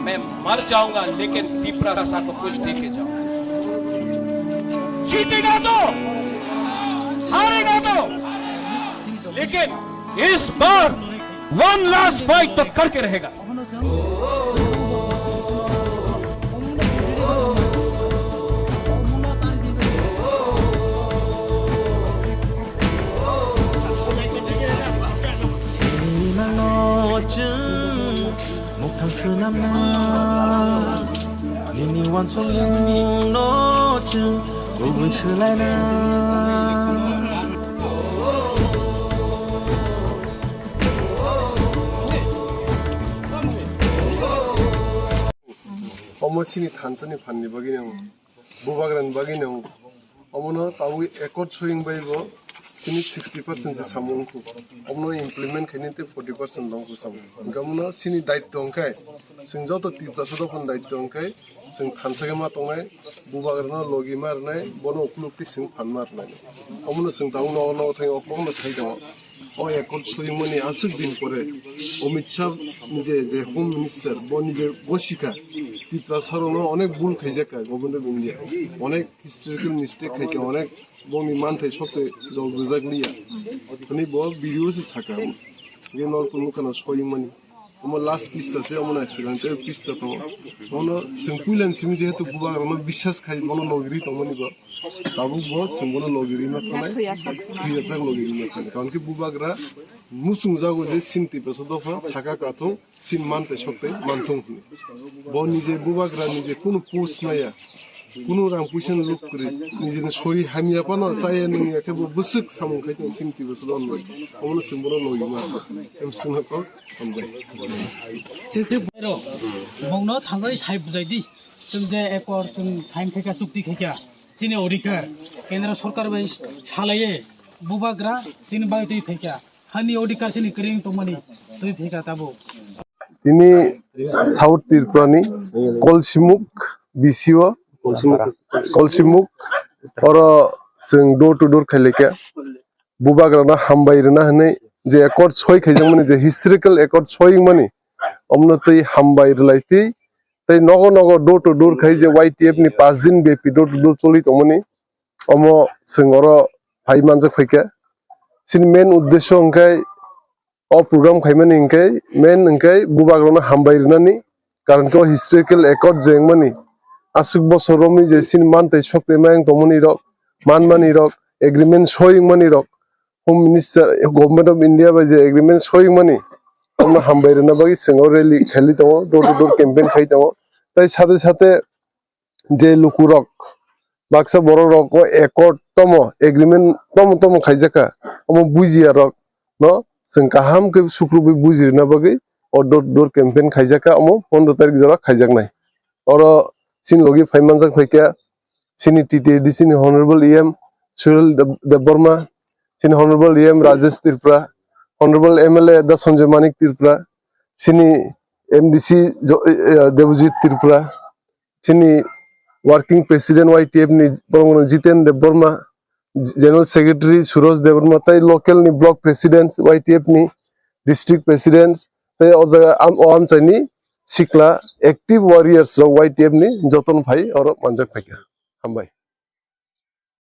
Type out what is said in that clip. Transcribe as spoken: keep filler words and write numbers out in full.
मैं मर जाऊंगा, लेकिन तिपरासा को कुछ दे के जाऊंगा। जीतेगा तो, हारेगा तो, लेकिन इस बार वन लास्ट फाइट तो करके रहेगा। Muktang swnamna, nini uansukmungno chwng kubui khwlaina. Omo chini thansani phanni bagwi nang. Bubagrani bagwi nang omono tabuk accord soyung bai bo chini sixty percent se samung wngkhu. Omono implement khainai tei forty percent wngkhu samung. Hwnkhe omono chini daitto hwnkhe chwng joto Tiprasa dophani daitto hwnkhe chwng thansa khe ma tongnai, bubagrano logi ma rwnai, bono ukulukti chwng phan ma rwnai. Omono chwng tabuk nogo nogo thangwi o kokno sai tongo. O accord soyungmani aswk din pore Amit Shah ni je, je Home Minister, bo ni je bo sikha Tiprasa rokno onek bul khaijak kha Government of India, onek historical mistake khai kha, onek bongni manthai sokte jol rijak liya hwnwi bo video se sakha. Ge nol tong nukha na soyungmani. Omo last pista se, omo nai swkang tei pista tongo. Bono chwng puila ni simi jehetu bubagrano biswas khai bono logiri tongmani bo. Tabuk bo chwng bono logiri ma thanai. Thuyajak logiri ma thanai. Karon khe bubagra muchung jago je chini Tiprasa dopha saka kathung, chini man tei sok tei manthung hwnwi. Bo nije bubagra nije kunu post naya. Kunu rang puisa ni luk kwrwi, nijini sori hamya phano chaya nungya khe bo bwswk samung khai tongo chini Tiprasa dopha bai. Omono chwng bono logi ma. Em singha kok hambai. Bongno thangwi sai bujai di. Chwng je accord chwng sign khaikha, chukti khaikha. Chini odhikar kendra sorkar bai salaiye bubagra chini bai twi phaikha. Hani odhikar chini kwrwi tongmani twi phaikha tabuk. Tini South Tripura ni Kolsimuk B C O, Kolsimuk, oro chwng door to door khailai kha. Bubagrano hambai rwna hwnwi je accord soi khaijakmani, je historical accord soyungmani, omno twi hambai rwlai twi, tei nogo nogo door to door khai je Y T F ni paanch din byapi door to door choli tongmani, omo chwng oro phai manjak phaikha. Chini main uddesho hwnkhe o program khaimani hwnkhe main hwnkhe bubagrano hambai rwnani, karon khe o historical accord je wngmani aswk bosor romwi je chini man tei sok tei mayung tongmani rok, manmani rok, agreement soi wngmani rok, Home Minister, Government of India bai je agreement soi wngmani, omo hambai rwna bagwi chwng o rally khailai tongo, door to door campaign khai tongo. Tai sate sate je lukurok, baksa borok rok o accord tomo, agreement tomo tomo khaijakha, omo bujiya rok no chwng kaham khe sukrubwi bujirina bagwi o door to door campaign khaijakha, omo pondro tarik jora khaijaknai. Oro chini logi phai manjak phaikha chini T T A D C ni Honorable E M Surel Deb-, Debbarma, chini Honorable E M Rajesh Tripura, Honorable M L A da Sanjay Manik Tripura, chini M D C Jo-, eh, Debojit Tripura, chini working president Y T F ni borok no Jiten Debbarma, general secretary Suraj Debbarma, tai local ni block president Y T F ni, district president, tai o jaga am-, o amchaini sikla active warriors rok Y T F ni jotono phai oro manjak phaikha. Hambai.